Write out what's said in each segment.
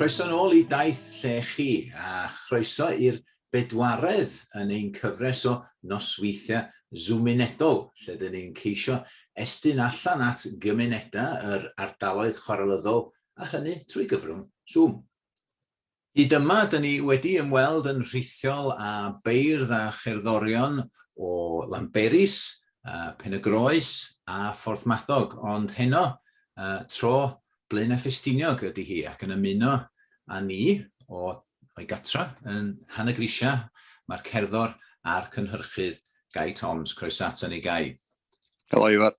Croeso nôl i Daith Lle Chi, a chroeso i'r bedwaredd yn ein cyfres o nosweithiau Zoomunedol, lle dyn ni'n ceisio estyn allan at gymunedau yr ardaloedd chwarelyddol, a hynny trwy gyfrwng Zoom. Hyd yma, dyn ni wedi ymweld yn rhithiol â beirdd a cherddorion o Lanberis, Pen-y-groes a Phorthmadog, ond heno, tro Blaenau Ffestiniog ydy hi ac yn ymuno â ni o o'i gatra yn Nhanygrisiau mae'r cerddor a'r cynhyrchydd Gai Toms. Croeso ato ni, Gai. Helo, Ifor.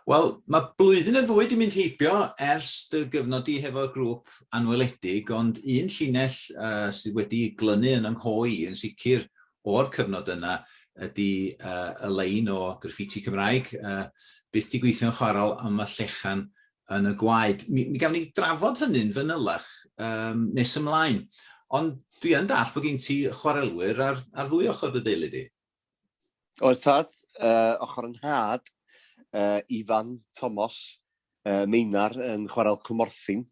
Wel, mae blwyddyn neu ddwy 'di mynd heibio ers dy gyfnod di hefo'r grŵp Anweledig, ond un llinell uh, sydd wedi glynu yn yng ngho i yn sicr o'r cyfnod yna ydy uh, y lein o graffiti Cymraeg, uh, byth di gweithio'n chwarel am y llechan yn y gwaed. Mi, mi gawn ni drafod hynny'n fanylach um, nes ymlaen, ond dwi yn dall bod gen ti chwarelwyr ar, ar ddwy ochr dy deulu di. Oes tad, ochr yn nhad, Ifan Tomos, Meinar yn chwarel Cwmorthin.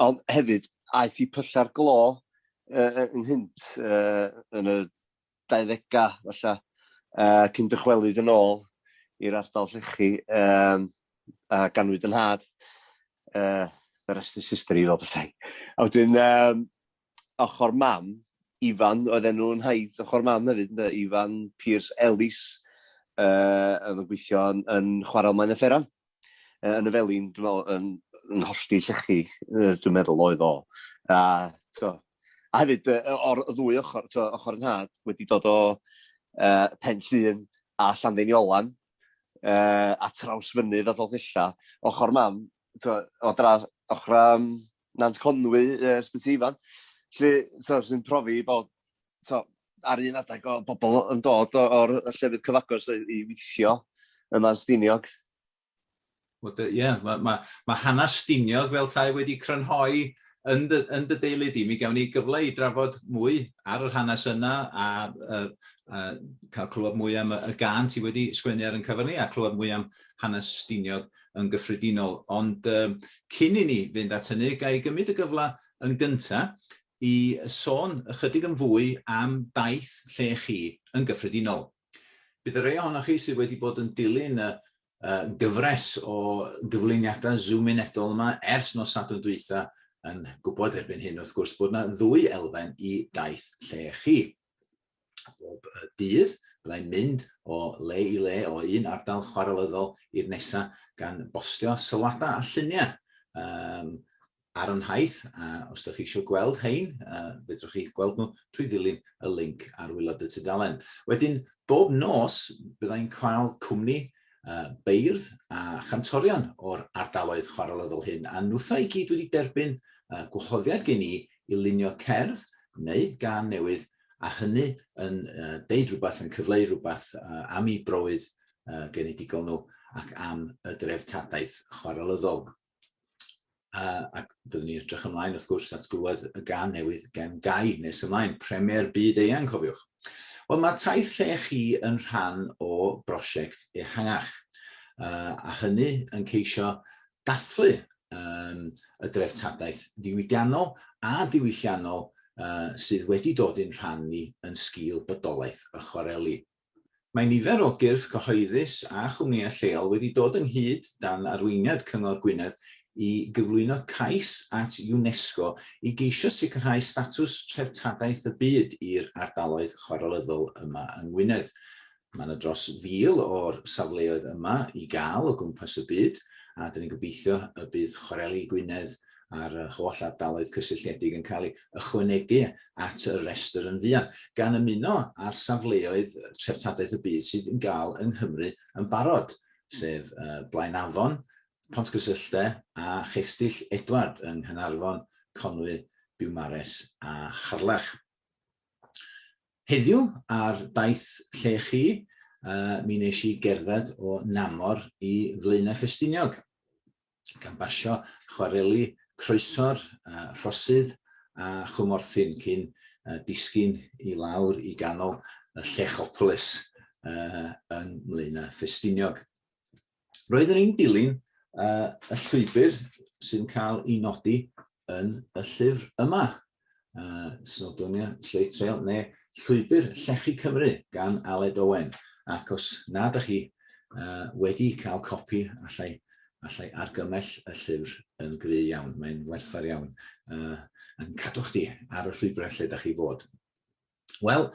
Ond hefyd, aeth i pylla'r glo ynghynt yn y 20au, falle, cyn dychwelyd yn ôl i'r ardal llechi, a ganwyd yn nhad. The rest is history, fel pethau. A wedyn, ochr mam, Ifan oedd enw yn nhaid ochr mam hefyd, ynde? Ifan Pierce Ellis, oedd yn gweithio yn, yn Chwarel Maen y Fferan, yn y Felin, dwi'n meddwl, yn, yn hollti llechi, dwi'n meddwl oedd o. A, to, a hefyd, o'r ddwy ochr, to, ochr yn nhad, wedi dod o Pen Llŷn a Llanddeiniolen, a Trawsfynydd a Dolgellau, ochr mam, to, o dras, ochr um, Nant Conwy, Ysbyty Ifan. Felly, so, sy'n profi bod so, ar un adeg o bobl yn dod o'r llefydd cyfagos i weithio yma yn Stiniog. Ie, yeah, mae ma, ma hanes Stiniog fel tai wedi crynhoi yn dy, yn dy deulu di. Mi gawn ni gyfle i drafod mwy ar yr hanes yna a uh, uh, cael clywed mwy am y, y gan ti wedi sgwennu ar yn cyfer ni a clywed mwy am hanes Stiniog yn gyffredinol. Ond um, cyn i ni fynd at hynny, ga i gymryd y gyfle yn gyntaf i sôn ychydig yn fwy am daith lle chi yn gyffredinol. Bydd y rhai ohonoch chi sydd wedi bod yn dilyn y uh, gyfres o gyflwyniadau Zoom unedol yma ers nos Sadwrn dwytha yn gwybod erbyn hyn wrth gwrs bod yna ddwy elfen i daith lle chi. bob dydd, byddai'n mynd o le i le, o un ardal chwarelyddol i'r nesa, gan bostio sylwadau a lluniau um, ar yn nhaith, a os ydych chi eisiau gweld hein, fedrwch chi gweld nhw trwy ddilyn y link ar wylod y tudalen. Wedyn, bob nos, byddai'n cael cwmni beirdd a chantorion o'r ardaloedd chwarelyddol hyn, a nhwthau i gyd wedi derbyn gwahoddiad gen i i lunio cerdd neu gân newydd a hynny yn deud rhywbeth, yn cyfleu rhywbeth am eu browydd genedigol nhw ac am y dreftadaeth chwarelyddol. Ac fyddwn ni'n edrych ymlaen, wrth gwrs, at glywed y gân newydd gen Gai nes ymlaen, premier byd eang, cofiwch. Wel, mae Taith Lle Chi yn rhan o brosiect ehangach, a hynny yn ceisio dathlu um, y dreftadaeth ddiwydiannol a diwylliannol sydd wedi dod i'n rhan ni yn sgil bodolaeth y chwareli. Mae nifer o gyrff cyhoeddus a chwmnïau lleol wedi dod ynghyd dan arweiniad Cyngor Gwynedd i gyflwyno cais at UNESCO i geisio sicrhau statws treftadaeth y byd i'r ardaloedd chwarelyddol yma yng Ngwynedd. Mae yna dros 1,000 o'r safleoedd yma i gael o gwmpas y byd, a dyn ni'n gobeithio y bydd Chwareli Gwynedd a'r holl ardaloedd cysylltiedig yn cael ei ychwanegu at y rhestr yn fuan, gan ymuno â'r safleoedd treftadaeth y byd sydd yn gael yng Nghymru yn barod, sef Blaenafon, Pontcysyllte a Chestyll Edward yng Nghaernarfon, Conwy, Biwmares a Harlech. Heddiw, ar daith Lle Chi, mi wnes i gerdded o Namor i Flaenau Ffestiniog, gan basio chwareli Croesor, Rhosydd a Chwmorthin cyn disgyn i lawr i ganol y Llechopolis yng Mlaenau Ffestiniog. Roeddwn i'n dilyn y llwybr sy'n cael ei nodi yn y llyfr yma, Snowdonia Slate Trail, neu Llwybr Llechi Cymru gan Aled Owen. Ac os na ydych chi wedi cael copi, allai, allai argymell y llyfr yn gry iawn. Mae'n werthfawr iawn yn cadw chdi ar y llwybrau lle ydych chi fod. Wel,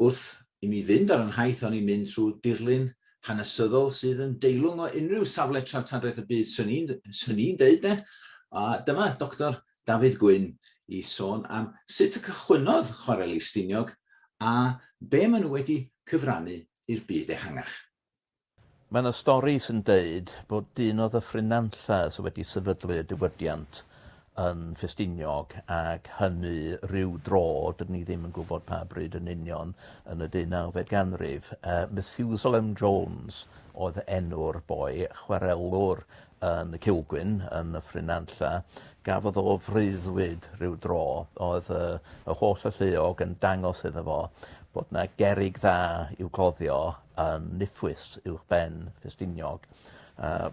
wrth i mi fynd ar 'y nhaith o'n i'n mynd trwy dirlun hanesyddol sydd yn deilwng o unrhyw safle treftadaeth y byd 'swn i'n 'swn i'n deud de. A dyma Doctor Dafydd Gwyn i sôn am sut y cychwynnodd Chwareli Stiniog a be maen nhw wedi cyfrannu i'r byd ehangach. Mae 'na stori sy'n deud bod dyn o Ddyffryn Nantlle sydd wedi sefydlu y diwydiant yn Ffestiniog ac hynny rhyw dro, dydyn ni ddim yn gwybod pa bryd yn union, yn y deunawfed ganrif. Methusalem Jones oedd enw'r boi, chwarelwr yn y Cilgwyn yn Nyffryn Nantlle. Gafodd o freuddwyd rhyw dro, oedd y, y holl alluog yn dangos iddo fo bod 'na gerrig dda i'w cloddio yn Niffwys uwchben Ffestiniog.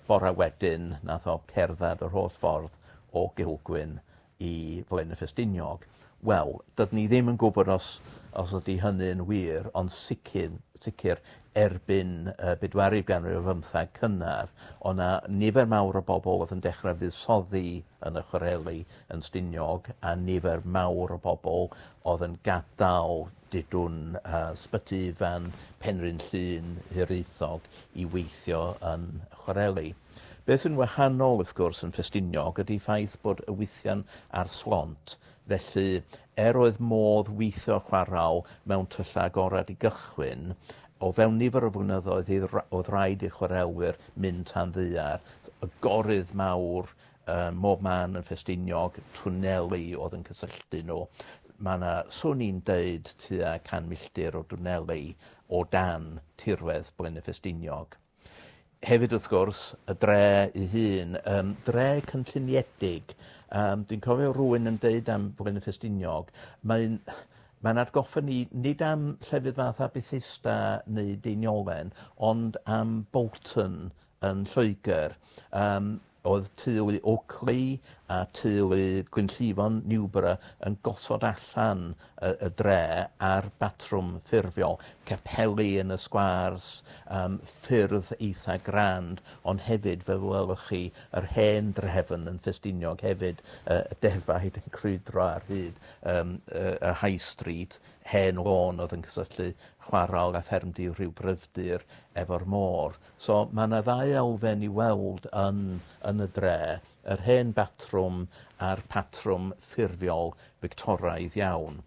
Bore wedyn nath o cerdded yr holl ffordd o Gilgwyn i Flaenau Ffestiniog. Wel, dydyn ni ddim yn gwybod os, os ydy hynny'n wir, ond sicr, sicr erbyn y bedwaredd ganrif ar bymtheg cynnar, o' 'na nifer mawr o bobl oedd yn dechrau fuddsoddi yn y chwareli yn Stiniog, a nifer mawr o bobl oedd yn gadael dudwn Sbyty Ifan, Penrhyn Llŷn, Hiraethog i weithio yn y chwareli. Beth sy'n wahanol, wrth gwrs, yn Ffestiniog ydy ffaith bod y wythian ar slont, felly er oedd modd weithio chwarel mewn tyllau agored i gychwyn, o fewn nifer o flynyddoedd oedd rhaid i chwarelwyr mynd tan ddaear, y gorydd mawr ym mhob man yn Ffestiniog, twneli oedd yn cysylltu nhw. Mae 'na, 'swn i'n deud, tua 100 milltir o dwneli o dan tirwedd Blaenau Ffestiniog. Hefyd wrth gwrs, y dre ei hun, dre cynlluniedig. Dwi'n cofio rhywun yn deud am Blaenau Ffestiniog, mae'n mae'n atgoffa ni nid am llefydd fatha Bethesda neu Deiniolen, ond am Bolton yn Lloegr. Oedd teulu Oakley a teulu Glynllifon, Newborough, yn gosod allan y, y dre ar batrwm ffurfiol. Capeli yn y sgwârs, ffyrdd eitha grand, ond hefyd fe welwch chi yr hen drefn yn Ffestiniog hefyd, y defaid yn crwydro ar hyd y, y High Street, hen lôn oedd yn cysylltu chwarel a ffermdy Rhiw Bryfdir efo'r môr. So mae 'na ddau elfen i weld yn yn y dre, yr hen batrwm a'r patrwm ffurfiol Fictoraidd iawn.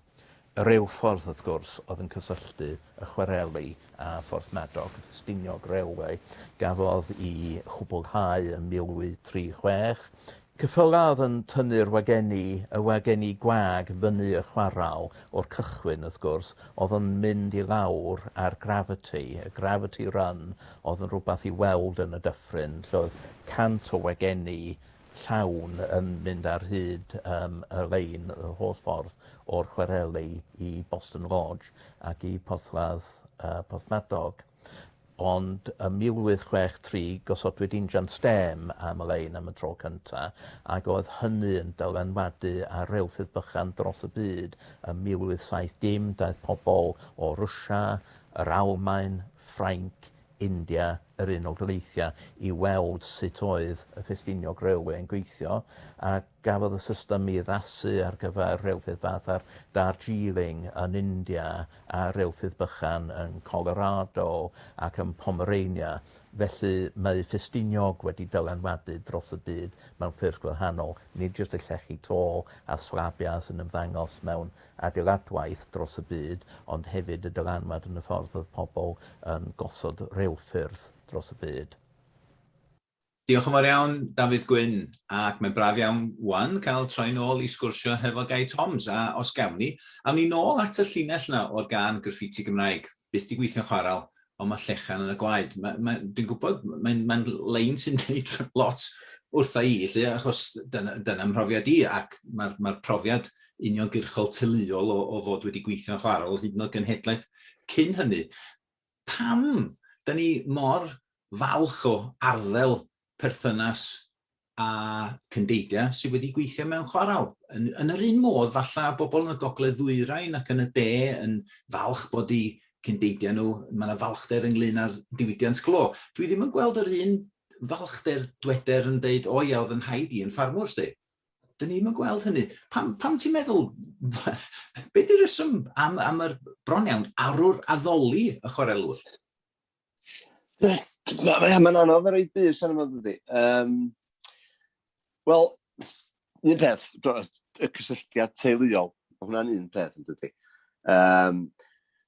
Y reilffordd, wrth gwrs, oedd yn cysylltu y chwareli a Phorthmadog, y Ffestiniog Railway, gafodd i chwblhau yn 1836, Ceffylau oedd yn tynnu'r wagenni, y wagenni gwag, fyny y chwarel o'r cychwyn, wrth gwrs, oedd yn mynd i lawr ar gravity, y gravity run oedd yn rhywbeth i weld yn y dyffryn, lle oedd 100 o wagenni llawn yn mynd ar hyd um, y lein y holl ffordd o'r chwareli i Boston Lodge ac i Porthladd Porthmadog. Ond ym 1863 gosodwyd injan stêm am y lein am y tro cynta', ac oedd hynny yn dylanwadu ar reilffyrdd bychan dros y byd. Ym 1870 daeth pobl o Rwsia, yr Almaen, Ffrainc, India, yr Unol Daleithiau i weld sut oedd y Ffestiniog Railway yn gweithio, a Gafodd y system ei addasu ar gyfer rheilffyrdd fatha'r Darjeeling yn India a rheilffyrdd bychan yn Colorado ac yn Pomerania. Felly mae Ffestiniog wedi dylanwadu dros y byd mewn ffyrdd gwahanol, nid jyst y llechi to a slabiau sy'n ymddangos mewn adeiladwaith dros y byd, ond hefyd y dylanwad yn y ffordd oedd pobl yn gosod rheilffyrdd dros y byd. Diolch yn fawr iawn, Dafydd Gwyn, ac mae'n braf iawn wan cael troi nôl i sgwrsio hefo Gai Toms, a os gawn ni, awn ni nôl at y llinell 'na o'r gân Graffiti Gymraeg, byth 'di gweithio'n chwarel, ond mae llechan yn y gwaed. Ma, ma, dwi'n gwybod, mae'n mae lein sy'n dweud lot wrtha i, 'lly, achos dyna, dyna mhrofiad i, ac mae'r mae profiad uniongyrchol teuluol o, o fod wedi gweithio'n chwarel hyd yn oed genhedlaeth cyn hynny. Pam 'da ni mor falch o arddel perthynas a cyndeidiau sydd wedi gweithio mewn chwarel. Yn, yn yr un modd, falle bobl yn y gogledd ddwyrain ac yn y de yn falch bod eu cyndeidiau nhw, mae yna falchder ynglyn â'r diwydiant glo. Dwi ddim yn gweld yr un falchder dweder yn deud, o ia, oedd yn nhaid i yn ffarmwr, sti. Dyn ni ddim yn gweld hynny. Pam, pam ti'n meddwl, be di'r rheswm am, am yr bron iawn arwr addoli y chwarelwr? Mae'n ma anodd ar ei bys arno fo, dydy. Um, Wel, un peth, y cysylltiad teuluol, mae hwnna'n un peth yn dydy. Um,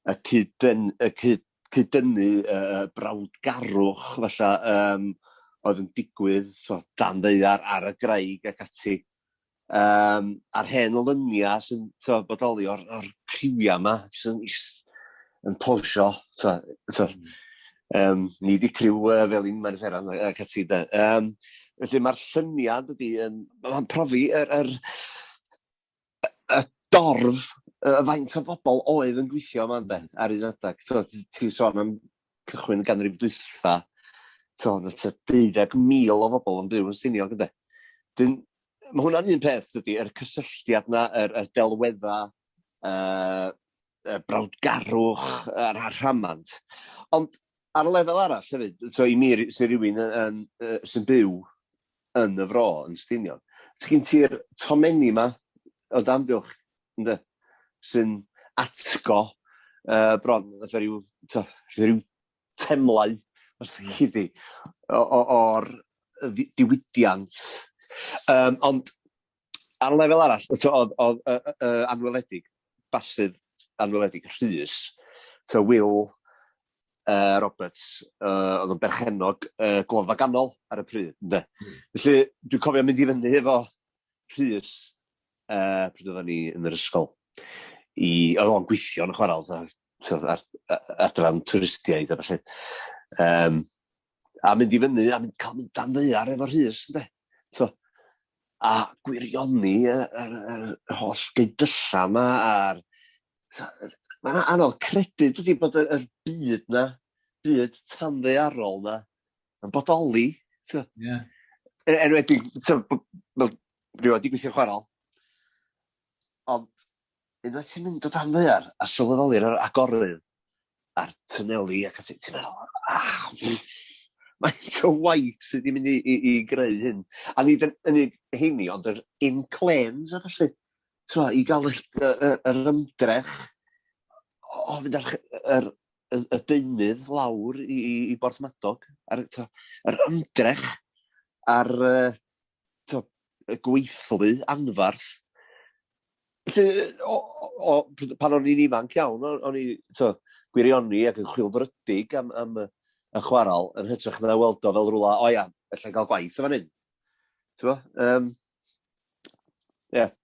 y cyd-dyn, y cyd, cyd-dynnu brawdgarwch falle um, oedd yn digwydd so, dan ddaear ar y graig ac ati. Um, a'r hen lyniau sy'n so, bodoli o'r, or criwiau yma, sy'n yn posio. So, so, um, ni di criw fel un Manuferan ac ati. De. Um, felly mae'r lluniau dydy, yn, mae'n profi yr, yr, y dorf, y faint o bobl oedd yn gweithio yma ynde, ar un adeg. So, ti'n sôn am cychwyn y ganrif dwytha, so, na tua 12,000 o bobl yn byw yn Stiniog ynde. Dyn, mae hwnna'n un peth dydy, yr cysylltiad na, yr, y delwedda, y brawdgarwch, a'r rhamant. Ond ar lefel arall hefyd, so i mi sy'n rhywun yn, yn, yn, sy'n byw yn y fro, yn Stiniog, gen ti'r tomenni ma o damgylch, ynddo, sy'n atgo bron, fatha rhyw, to, rhyw temlau, os chi di, o'r diwydiant. Ond ar lefel arall, so, oedd, oedd anweledig, basydd anweledig Rhys, so Will Roberts, oedd yn berchennog Gloddfa Ganol ar y pryd, ynde. Felly, dwi'n cofio mynd i fyny efo Rhys, pryd oedden ni yn yr ysgol, i, oedd o'n gweithio yn y chwarel, so, ar, adran twristiaid a felly. Um, a mynd i fyny, a mynd, cael mynd dan ddaear efo Rhys, ynde. So, a gwirioni yr, yr, yr holl geudylla yma, a'r... Mae'n anodd credu, dydy, bod y, yr byd na, byd tanddaearol na, yn bodoli. So. Yeah. Enwedig, so, fel rhywun wedi gweithio chwaral. Ond, unwaith ti'n mynd o dan ddaear a sylweddoli'r agorydd a'r tyneli ac ati, ti'n meddwl, ah, mae'n o waith sydd wedi mynd i, i, i greu hyn. A nid yn unig heini, ond yr inclêns a felly. So, i gael y, y, y, yr ymdrech o fynd ar yr, y, y deunydd lawr i, i, i Borthmadog, ar, to, yr ymdrech ar to, y gweithlu anfarth. Felly, o, o, pan o'n i'n ifanc iawn, o'n i to, gwirioni ac yn chwilfrydig am, am y, y chwaral, yn hytrach na weld o fel rhywle, o ia, allai gael gwaith o fan hyn. Ti'n bo? Um, yeah.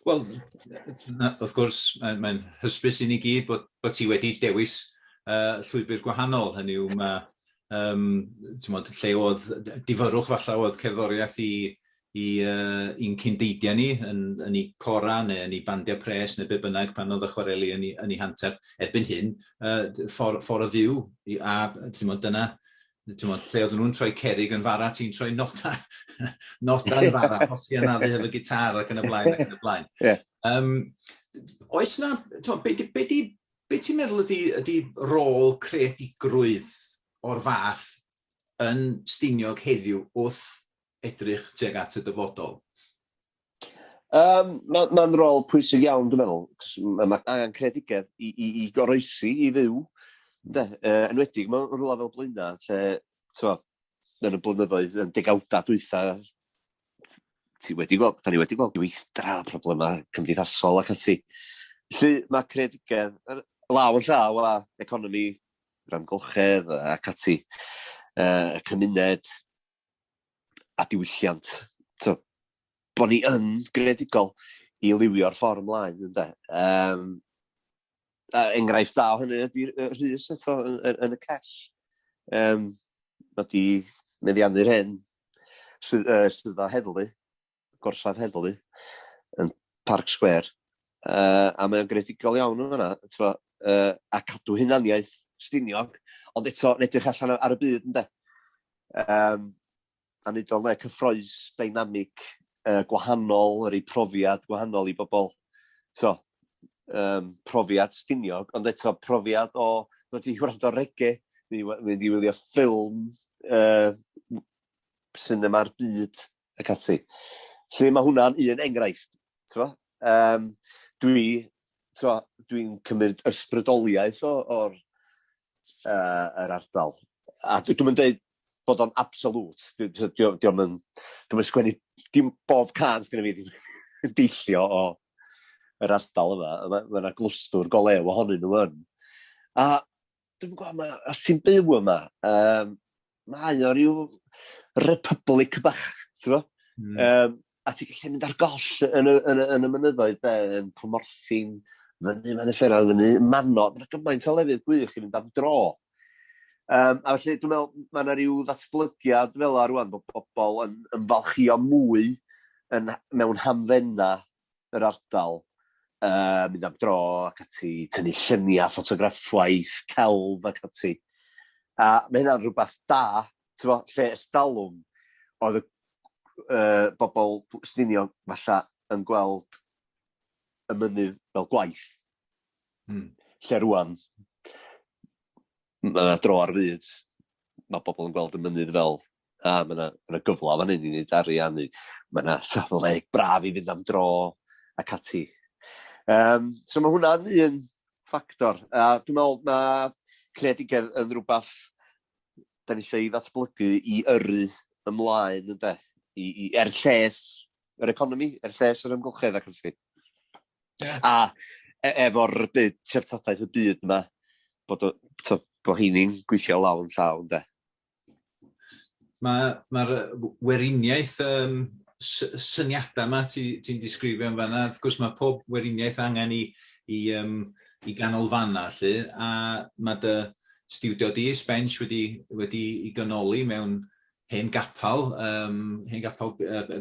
Wel, wrth gwrs, mae'n mae hysbys i ni gyd bod, bod ti wedi dewis llwybr gwahanol. Hynny yw, mae, um, mod, lle oedd difyrrwch falle oedd cerddoriaeth i, i uh, i'n cyndeidiau ni yn, yn ei cora neu yn ei bandiau pres neu be bynnag pan oedd y chwareli yn ei, yn ei hanterth. Erbyn hyn, ffordd, ffordd o fyw, i, a ti'n mod, dyna, ti'n mod, lle oedden nhw'n troi cerig yn fara, ti'n troi noda, noda'n fara, hollti anafu efo gitar ac yn y blaen ac yn y blaen. Yeah. Um, oes na, ti'n mod, be, be, be, be ti'n meddwl ydy, ydy rôl creadigrwydd o'r fath yn Stiniog heddiw wrth edrych tuag at y dyfodol? Um, Mae'n ma, ma rôl pwysig iawn, dwi'n meddwl. Mae ma angen creadigedd i, i, i goroesi, i fyw. Ynde? Uh, enwedig mewn rhywle fel Blaenau, lle, t'mo, yn y blynyddoedd, yn degawda dwytha, ti wedi gweld, da ni wedi gweld diweithdra, problemau cymdeithasol ac ati. Felly mae creadigedd law yn llaw â economi, yr amgylchedd ac ati, uh, y cymuned a diwylliant. So, bod ni yn greadigol i liwio'r ffordd ymlaen, ynde. Um, a enghraifft da o hynny ydy Rhys eto yn, yn, yn y cell. Um, mae di meddiannu'r hen swyddfa heddlu, gorsaf heddlu, yn Park Square. A mae o'n greadigol iawn yn fanna, a cadw hunaniaeth Stiniog, ond eto yn edrych allan ar y byd, ynde. Um, anudol neu cyffroes, dynamic, gwahanol, yr ei profiad gwahanol i bobl. So, profiad Stiniog, ond eto profiad o ddod i wrando reggae, mynd i wylio ffilm, cinema'r byd ac ati. Lle mae hwnna'n un enghraifft. Dwi'n cymryd ysbrydoliaeth o'r yr ardal. A dwi'n mynd dweud bod o'n absolute. Dwi'n sgwennu, dim bob cân sgynna fi ddim yn deillio o yr ardal yma. Mae yna glwstwr go lew ohonyn nhw yn. A dwi'n gwybod, os ti'n byw yma, mae o ryw republic bach, ti'n gwybod? A ti'n gallu mynd ar goll yn y mynyddoedd, be, yn Cwmorthin, fyny Manyfferau, fyny Manod, mae yna gymaint o lefydd gwych i fynd am dro. A felly dwi'n meddwl mae yna rhyw ddatblygiad fel yna rwan, bod bobl yn ymfalchio mwy mewn hamddena yr ardal, mynd am dro ac ati, tynnu lluniau, ffotograffwaith, celf ac ati. A mae hynna'n rhywbeth da, ti'n bo, lle ystalwm oedd y bobl Stiniog falle yn gweld y mynydd fel gwaith. Lle rwan, mae yna dro ar fyd, mae bobl yn gweld y mynydd fel, mae yna gyfle fan hyn i wneud arian, neu mae yna le braf i fynd am dro ac ati. So mae hwnna'n un ffactor. A dwi'n meddwl mae creadigedd yn rhywbeth da ni eisiau ei ddatblygu i yrru ymlaen, ynde? I er lles yr economi, er lles yr amgylchedd ac ati. A efo'r byd, treftadaeth y byd yma, bod heini'n gweithio law yn llaw, ynde? Mae'r weriniaeth syniadau yma ti'n disgrifio yn fanna, wrth gwrs mae pob weriniaeth angen i ganolfanna, lly, a mae dy stiwdio di, Sbensh, wedi i ganoli mewn hen gapel, hen gapel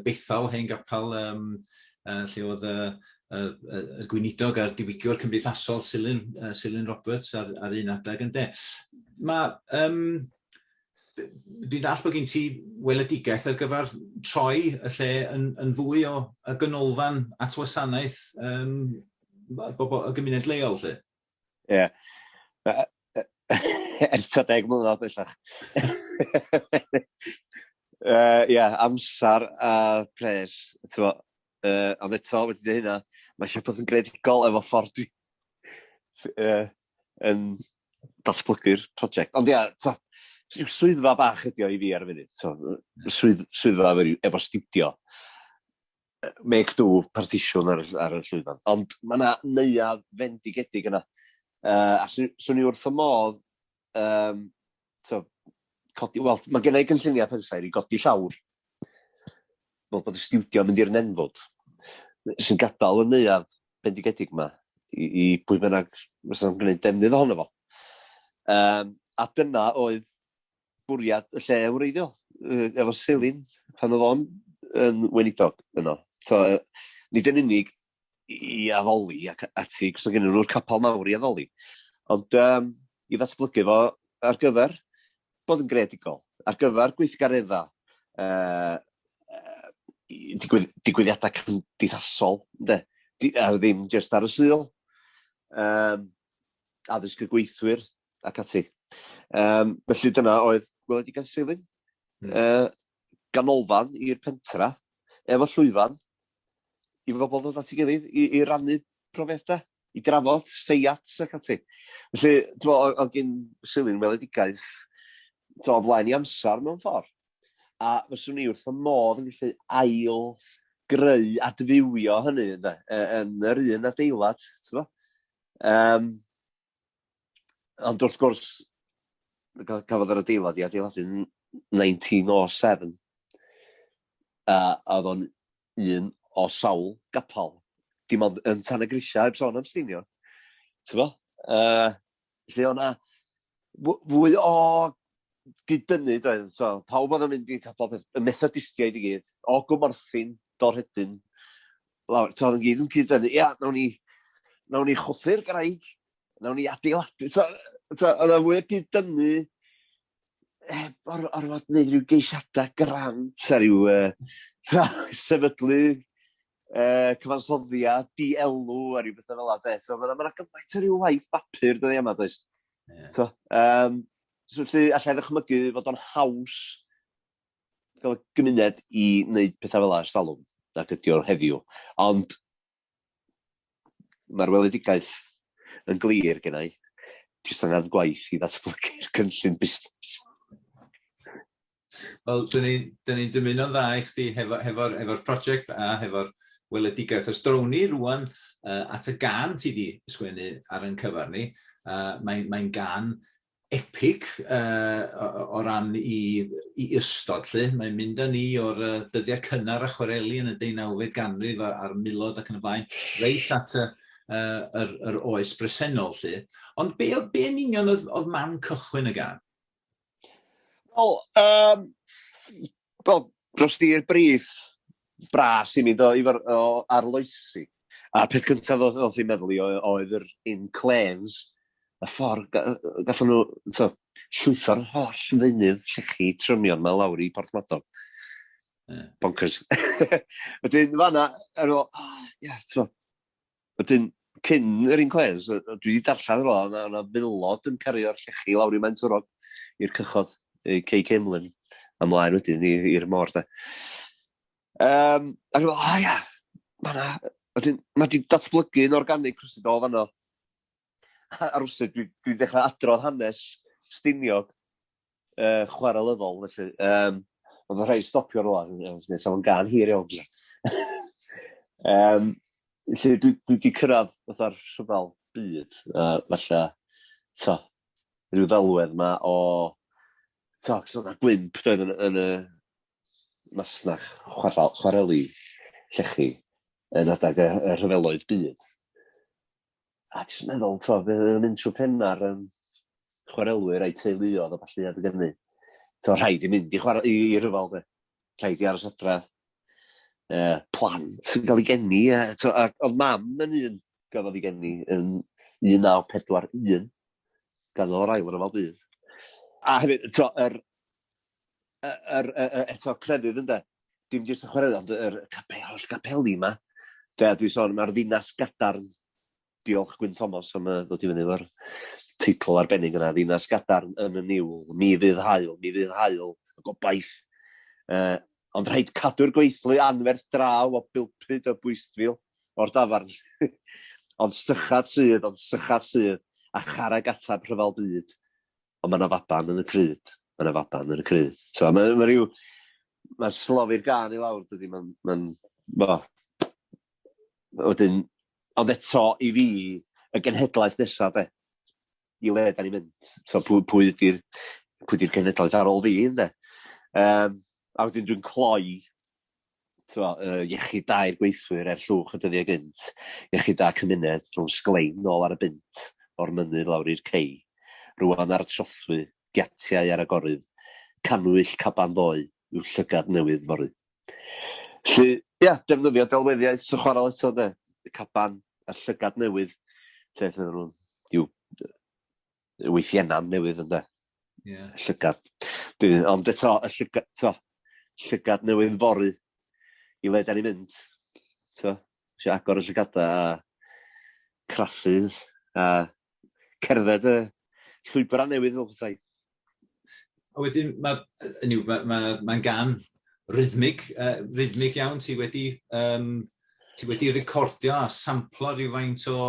Bethel, hen gapel lle oedd y gweinidog a'r diwygiwr cymdeithasol Silyn Roberts ar un adeg, ynde. Mae, dwi'n dall bod gen ti weledigaeth ar gyfer troi y lle yn fwy o y ganolfan at wasanaeth bobl y gymuned leol, lle. Ie. Ers tua 10 mlynedd bellach. Ie, amser a pres, ti'n bo. Ond eto, wedi dweud hynna, mae eisiau bod yn greadigol efo ffordd dwi yn datblygu'r prosiect. Ond ia, rhyw swyddfa bach ydi o i fi ar y funud. Swyddfa efo stiwdio. Make do partisiwn ar y llwyfan. Ond mae yna neuadd fendigedig yna. A swn i wrth y modd codi, wel, mae gen i gynlluniau pensaer i godi llawr. Fel bod y stiwdio yn mynd i'r nenfwd, sy'n gadael y neuadd bendigedig yma i pwy bynnag fysa'n gwneud defnydd ohono fo. A dyna oedd bwriad y lle wreiddiol, efo Silyn, pan oedd o'n yn weinidog yno. So, nid yn unig i addoli ac ati, cos oedd gen nhw'r capel mawr i addoli, ond i ddatblygu fo ar gyfer bod yn greadigol, ar gyfer gweithgareddau, digwyddiadau cymdeithasol, ynde? A ddim jyst ar y Sul, addysg y gweithwyr ac ati. Felly dyna oedd gweledigaeth Silyn. Ganolfan i'r pentra, efo llwyfan, i bobl ddod at ei gilydd, i rannu profiadau, i drafod seiat ac ati. Felly, ti'n meddwl, oedd gen Silyn weledigaeth o flaen i amser mewn ffordd. A fyswn i wrth y modd yn gallu ail greu, adfywio hynny, ynde, yn yr un adeilad, ti'n meddwl? Ond wrth gwrs, cafodd yr adeilad i adeiladu yn 1907, a oedd o'n un o sawl gapel, dim ond yn Tan y Grisiau, heb sôn am Stiniog, ti'n bo? Lle o'na fwy o gyd-dynnu, doedd, so, pawb oedd yn mynd i'r capel, peth, y Methodistiaid i gyd, o Gwmorthin, Dorhedyn, lawr, so, oedd yn gyd yn cyd-dynnu, ia, nawn ni chwthu'r graig, nawn ni adeiladu, so, oedd yna fwy o gyd-dynnu. Heb or orfod gwneud rhyw geisiadau grant a rhyw sefydlu cyfansoddiad di-elw a rhyw bethau fel yna. So, mae yna gymaint o ryw waith bapur dyddiau yma, does? Yeah. So, so felly, allai ddychmygu fod o'n haws gael y gymuned i wneud pethau fel yna ers talwm nag ydi o heddiw. Ond mae'r weledigaeth yn glir gennau. Jyst angen gwaith i ddatblygu'r cynllun busnes. Wel, dyn ni'n ni, ni dymuno'n dda i chdi hefo'r hefo, hefo, hefo prosiect a hefo'r weledigaeth. Os drown ni rwan at y gan ti di sgwennu ar ein cyfer ni, mae'n mae gan epic o, o ran i, i ystod lle. Mae'n mynd â ni o'r dyddiau cynnar a chwareli yn y 19fed ganrif a'r milod ac yn y blaen, reit at y, yr, yr oes bresennol lle. Ond be, be yn union oedd, oedd man cychwyn y gan? Wel, um, well, dros di'r brif bras i mi do, i fod o arloesi. A'r peth cyntaf oedd oedd hi'n meddwl i oedd yr in-claims, y ffordd gallen nhw to, llwytho'r holl ddeunydd llechi trymion ma lawr i Porthmadog. Yeah. Bonkers. Wedyn, fanna, ar ôl, oh, yeah, ti'n Wedyn, cyn yr un cles, dwi wedi darllen fel yna, yna filod yn cario'r llechi lawr i Maentwrog i'r cychod, i Cei Cemlyn, a mlaen wedyn i'r môr, de. A dwi'n meddwl, o ia, mae yna, wedyn, mae di datblygu yn organig rhywsut o fanno. A rhywsut, dwi'n dwi dechrau adrodd hanes Stiniog chwarelyddol, felly. Ond oedd rhaid stopio rhywle, nes am gan hir iawn. Felly dwi, dwi wedi cyrraedd fatha'r rhyfel byd, falle, to, rhyw ddelwedd ma o, to, cos oedd gwymp doedd yn, yn y masnach chwarel, chwareli llechi yn adeg y, y rhyfeloedd byd. A jyst meddwl, t'mo', be' oedd yn mynd trwy penna'r um, chwarelwyr a'i teuluodd a ballu adeg hynny. T'mo', rhaid i mynd i chwarae i, i ryfel, de. Rhaid i aros adra. Plant yn cael ei geni, a, t'mo', a, oedd mam yn un gafodd ei geni yn 1941, ganol yr ail ryfel byd. A hefyd, t'mo', yr, yr, yr, yr, eto crefydd ynde, dim jyst y chwarae, ond yr capel, holl gapeli yma. De, dwi'n sôn, mae'r ddinas gadarn, diolch Gwyn Thomas am ddod i fyny efo'r teitl arbennig yna, ddinas gadarn yn y niwl, mi fydd haul, mi fydd haul, y gobaith. Ond rhaid cadw'r gweithlu anferth draw o bilpud o bwystfil o'r dafarn. Ond sychad sydd, ond sychad sydd, a charreg atab rhyfel byd. Ond mae yna faban yn y crud. Mae yna faban yn y crud. So, mae, mae rhyw... Mae'n slofi'r gan i lawr, dydy. Mae'n... Mae'n... Bo. Wedyn, ond eto, i fi, y genhedlaeth nesaf, de, i le da ni'n mynd. So, pwy, pwy ydy'r pwy ydy'r genhedlaeth ar ôl fi, ynde? A wedyn dwi'n cloi t'mo, iechyd da i'r gweithwyr er llwch y dyddiau gynt, iechyd da cymuned rhwng sglein nôl ar y bunt o'r mynydd lawr i'r cei, rwan ar y trothwy, giatiau ar agorydd, cannwyll caban ddoe yw llygad newydd fory. Felly, ia, defnyddio delweddiaeth y chwarel eto, de, y caban a'r llygad newydd, te, lle nhw'n yw wythienan newydd ynde. Yeah. Llygad. Ond eto, y llygad, to, llygad newydd fory i le da ni'n mynd. To, eisiau agor y llygada a craffu a cerdded y llwybrau newydd fel petai. A wedyn mae, hynny yw, mae, mae, mae'n gan rhythmig, rhythmig iawn. Ti wedi, um, ti wedi recordio a samplo rhywfaint o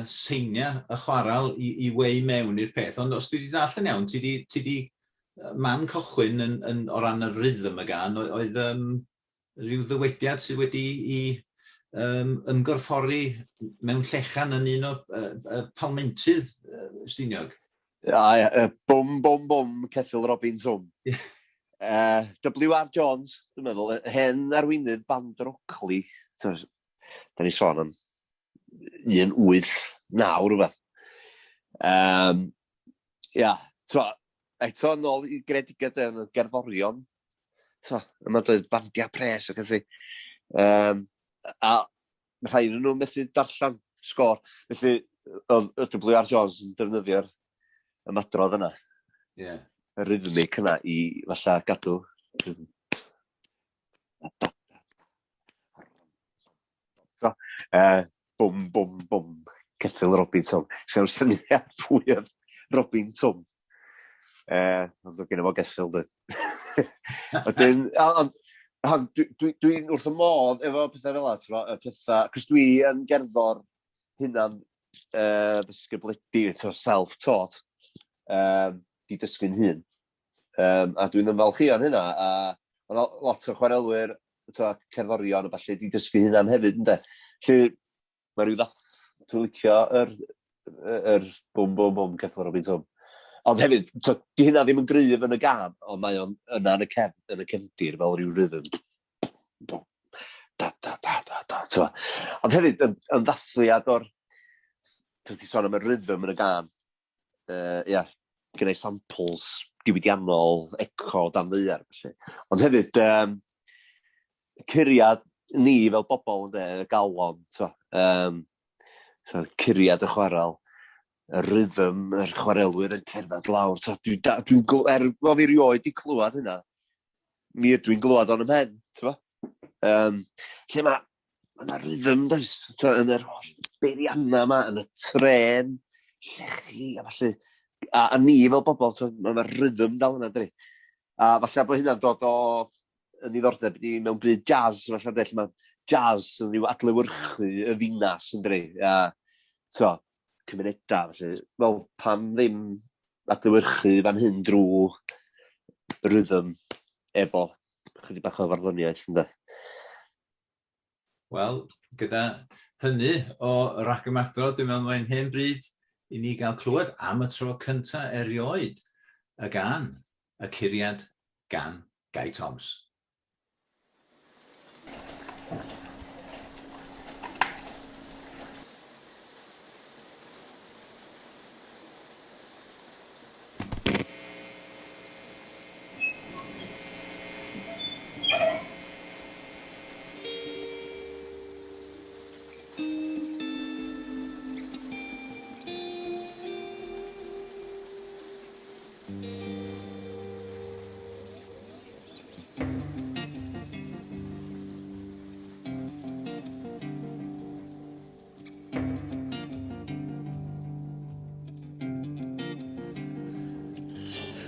seiniau y chwarel i, i weu mewn i'r peth. Ond os dwi wedi ddallt yn iawn, ti wedi, ti wedi man cychwyn yn, yn, o ran y rhythm y gan, oedd um, rhyw ddywediad sydd wedi i um, ymgorffori mewn llechan yn un o palmentydd Stiniog. Ia, ia, bwm, bwm, bwm, ceffyl Robin Twm. W.R. Jones, dwi'n meddwl, hen arweinydd band Rockley. Da ni sôn am 189 rhywbeth. Um, ia, twa, eto nôl i greadigaeth yn y gerddorion. Twa, yma doedd bandiau pres ac ati. Um, a rhai ohonyn nhw'n methu darllen sgôr. Felly, oedd W.R. Jones yn defnyddio'r ymadrodd yna. Ie. Yeah. y rhythmic yna i falle gadw. So, bwm, bwm, bwm, ceffyl Robin Twm. Sef syniad pwy oedd Robin Twm. Ond oedd gen fo geffyl, dwi. Wedyn, ond, ond dwi'n dwi, dwi wrth y modd efo pethau fel yna, y pethau, cos dwi yn gerddor hunan ddysgybledig, self-taught, di dysgu'n hun. A dwi'n ymfalchïo yn hynna, a ma' 'na lot o chwarelwyr, t'mo', cerddorion a ballu 'di dysgu hunan hefyd ynde? Felly ma' ryw ddath- dwi'n licio yr yr bwm bwm bwm Ceffyl Robin Twm. Ond hefyd, t'o' 'di hynna ddim yn gryf yn y gân, ond mae o'n yna yn y cefn, yn y cefndir fel ryw rhythm. Bwm, da da da da da, t'mo'? Ond hefyd yn yn ddathliad o'r, t'o' ti sôn am y rhythm yn y gân, ia, gennau samples diwydiannol, eco dan ddaear, felly. Ond hefyd, curiad ni fel bobl, ynde, y galon, t'mo', so, curiad y chwarel, y rhythm, yr chwarelwyr yn cerdded lawr, t'mo', dwi'n da-, dwi'n gl-, er bo' fi rioed 'di clywed hynna, mi ydw i'n glywed o'n 'y mhen, t'mo'? Lle ma' 'na rhythm, does, t'mo', yn yr holl beirianna 'ma, yn y trên, llechi a ballu, a ni fel bobl, t'mo', ma' rhythm dal yna, dydi? A falle bod hynna'n dod o yn ddiddordeb i mewn byd jazz, falle, de, lle ma' jazz yn ryw adlewyrchu y ddinas, yn dydi? A, t'mo', cymunedau, felly, wel, pam ddim adlewyrchu fan hyn drwy rhythm efo chydig bach o farddoniaeth, ynde? Wel, gyda hynny o ragymadrodd, dwi'n meddwl mae'n hen bryd i ni gael clywed am y tro cynta erioed y gân, Y Curiad gan Gai Toms.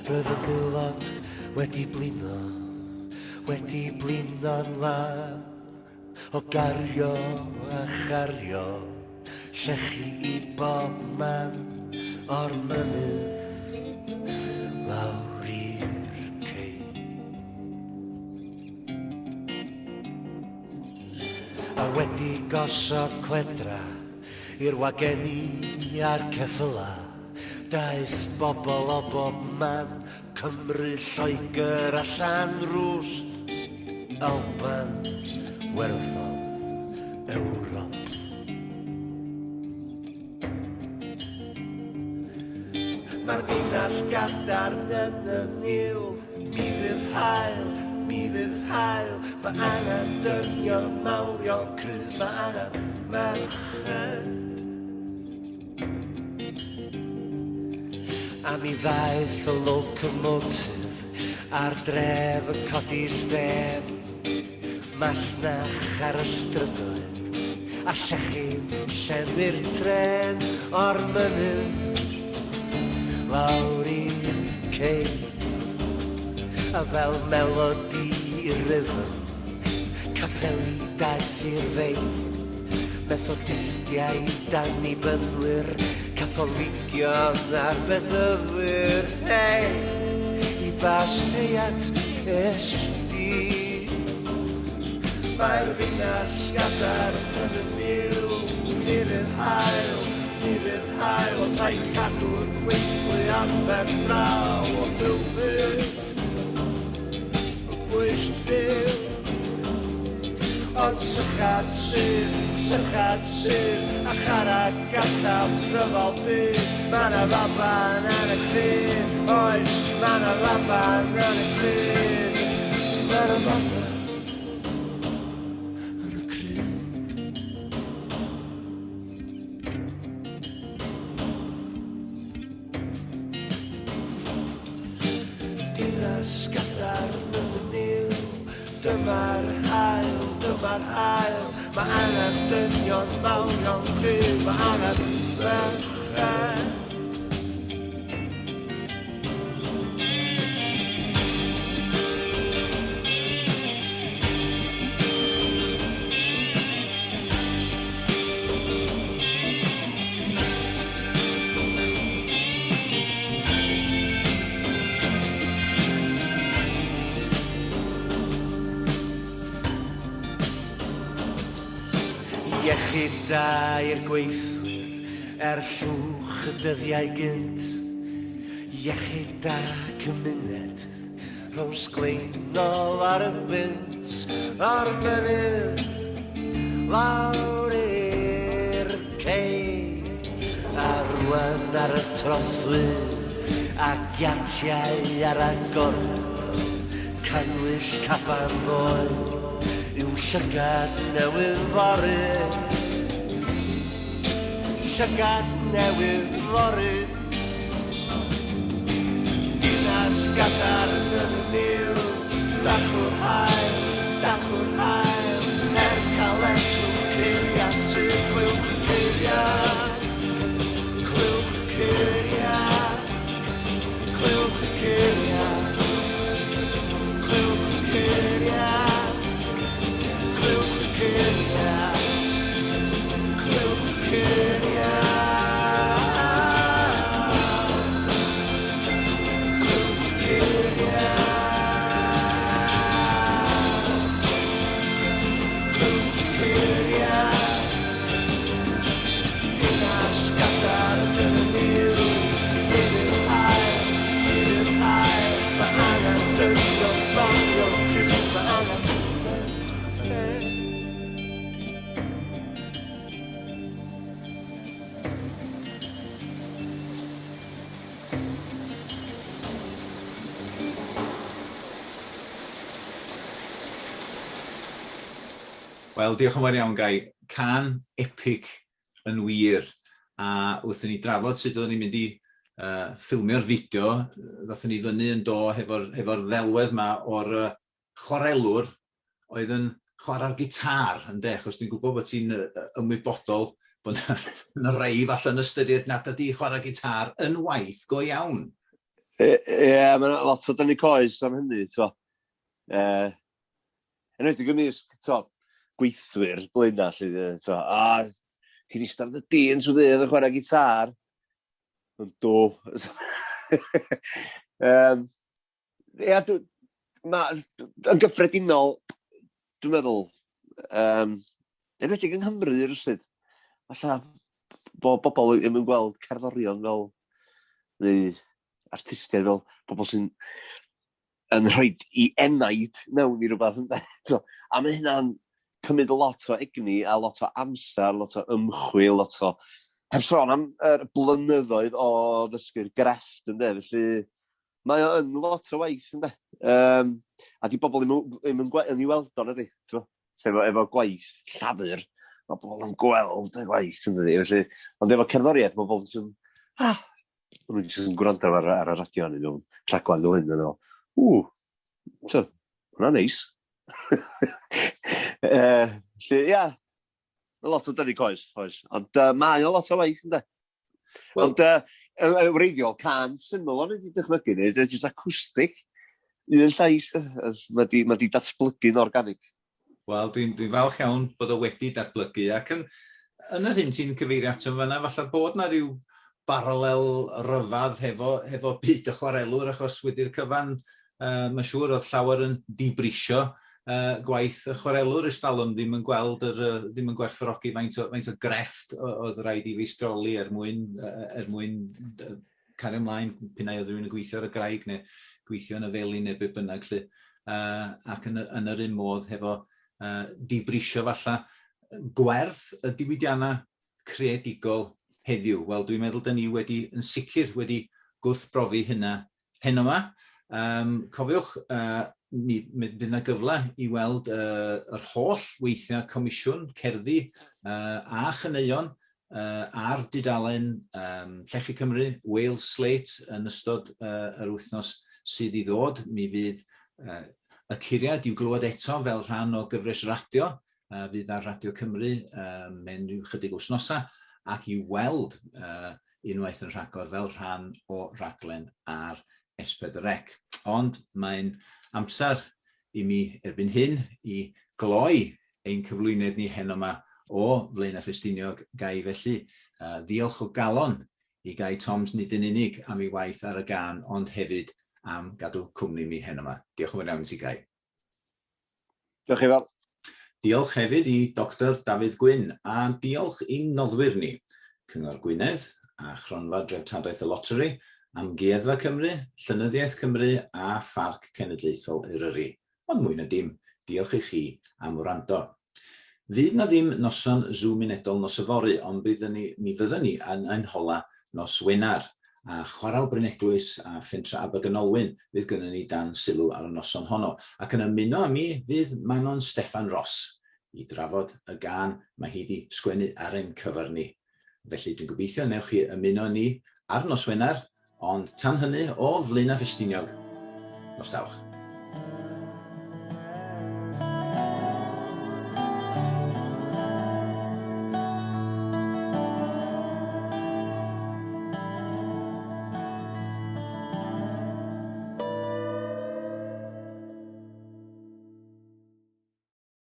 Roedd y milod wedi blino, wedi blino'n lân, o gario a chario llechi i bob man o'r mynydd lawr i'r cei. A wedi gosod cledra i'r wageni a'r ceffyla, daeth bobl o bob man, Cymru, Lloegr a Llanrwst, Alban, Werddon, Ewrop. Mae'r ddinas gadarn yn y niwl, mi fydd haul, mi fydd haul. Mae angen dynion mawrion cryf, mae angen merched. A mi ddaeth y locomotive a'r dref yn codi stêm. Masnach ar y strydoedd a llechi'n llenwi'r trên o'r mynydd lawr i'r cei. A fel melodi i rhythm, capeli daeth i'r fei. Methodistiaid, Annibynwyr, Catholigion a'r Bedyddwyr, hei, i ba seiat es di? Mae'r ddinas gadarn yn y niwl, ni fydd haul, ni fydd haul, ond rhaid cadw'r gweithlu anferth draw o bulpud. Bwystfil. Ond sychad sydd, sychad sydd, a charreg atal rhyfel byd. Mae 'na faban yn y crud, oes, mae 'na faban yn y crud. Mae 'na faban yn y crud. a'r haul. Mae angen dynion mawrion cryf, mae angen merched. Iechyd da i'r gweithwyr er llwch y dyddiau gynt. Iechyd da cymuned rhwng sgleinol ar y bunt a'r mynydd lawr i'r cei a rwan ar y trothwy a giatiau ar agor cannwyll caban ddoe yw llygad newydd fory llygad newydd fory Dinas gadarn yn y niwl, dacw'r haul, dacw'r haul, er caletwch ceiriad sydd clywch y ceiriad, clywch y ceiriad, clywch y ceiriad, clywch y ceiriad, clywch y ceiriad, clywch y ceiriad. Wel, diolch yn fawr iawn, Gai. Can epic yn wir. A wrth i ni drafod sut oeddwn ni'n mynd i ffilmio'r fideo, ddothon ni fyny yn do hefo'r hefo ddelwedd yma o'r chwarelwr oedd yn chwarae'r gitâr, ynde? Achos dwi'n gwybod bod ti'n ymwybodol bod yna rei falle'n ystyried nad ydy chwarae gitâr yn waith go iawn. Ie, yeah, mae yna lot o dynnu coes am hynny, t'mo. Enwedig ymysg, t'mo, gweithwyr Blaenau, 'lly, t'mo, a ti'n eistedd ar dy dîn trwy ddydd yn chwarae gitâr. Yndw. Ia, dw, ma, yn gyffredinol, dwi'n meddwl, enwedig yng Nghymru rywsut, falle bod bobl ddim yn gweld cerddorion fel, neu artistiaid fel bobl sy'n yn rhoi i enaid mewn i rhywbeth, ynde? So, a mae hynna'n cymryd lot o egni a lot o amser, lot o ymchwil, lot o... Heb sôn am yr blynyddoedd o ddysgu'r grefft, ynde? Felly, mae o yn lot o waith, ynde? A di bobl ddim yn, yn ei weld o, nadi? Efo, efo gwaith llafur, mae bobl yn gweld y gwaith, yndydi? Felly, ond efo cerddoriaeth, mae bobl yn... Ah, maen nhw'n jyst yn gwrando ar, ar y radio neu mewn rhaglen fel hyn, yn meddwl, ww, so, hwnna'n neis. Felly, ia, lot o dynnu coes, oes. Ond mae o lot o waith, ynde? Well, Ond y wreiddiol, can syml o'n i wedi dychmygu, neu jyst acoustic, un llais, mae di, ma di datblygu'n organic. Wel, dwi'n dwi falch iawn bod o wedi datblygu, ac yn, yn yr hyn ti'n cyfeirio ato fan'na, falle bod na rhyw baralel ryfedd hefo, hefo byd y chwarelwr, achos wedi'r cyfan, mae'n siŵr oedd llawer yn dibrisio gwaith y chwarelwr ers talwm, ddim yn gweld yr, ddim yn gwerthfawrogi faint o, faint o grefft oedd rhaid i feistroli er mwyn, er mwyn cario ymlaen, p'un ai oedd rhywun yn gweithio ar y graig neu gweithio yn y felin neu be bynnag 'lly. Ac yn, yn yr un modd hefo dibrisio falla gwerth y diwydiannau creadigol heddiw. Wel, dwi'n meddwl dyn ni wedi, yn sicr wedi gwrthbrofi hynna heno yma. Cofiwch, mi, mi fydd yna gyfle i weld yr holl weithiau comisiwn, cerddi a chaneuon ar dudalen Llechi Cymru, Wales Slate, yn ystod yr wythnos sydd i ddod. Mi fydd y curiad i'w glywed eto fel rhan o gyfres radio. fydd ar Radio Cymru mewn rhyw chydig wythnosau, ac i weld unwaith yn rhagor fel rhan o raglen ar S4C. Ond mae'n amser i mi erbyn hyn i gloi ein cyflwyniad ni heno yma o Flaenau Ffestiniog. Gai felly ddiolch o galon i Gai Toms nid yn unig am ei waith ar y gân, ond hefyd am gadw cwmni mi heno yma. Diolch yn fawr iawn i ti, Gai. Diolch i fawr. Diolch hefyd i Dr Dafydd Gwyn a diolch i'n noddwyr ni, Cyngor Gwynedd a Chronfa Dreftadaeth y Loteri, Amgueddfa Cymru, Llenyddiaeth Cymru a Pharc Cenedlaethol Eryri. Ond mwy na dim, diolch i chi am wrando. Fydd na ddim noson Zoom unedol nos yfory, ond byddwn ni, mi fyddwn ni yn ein hola nos Wener, a Chwarel Bryn Eglwys a Phentre Abergynolwyn fydd gynnon ni dan sylw ar y noson honno. Ac yn ymuno â mi fydd Manon Steffan Ros i drafod y gân mae hi 'di sgwennu ar ein cyfer ni. Felly dwi'n gobeithio newch chi ymuno â ni ar nos Wener, ond tan hynny o Flaenau Ffestiniog, nos dawch.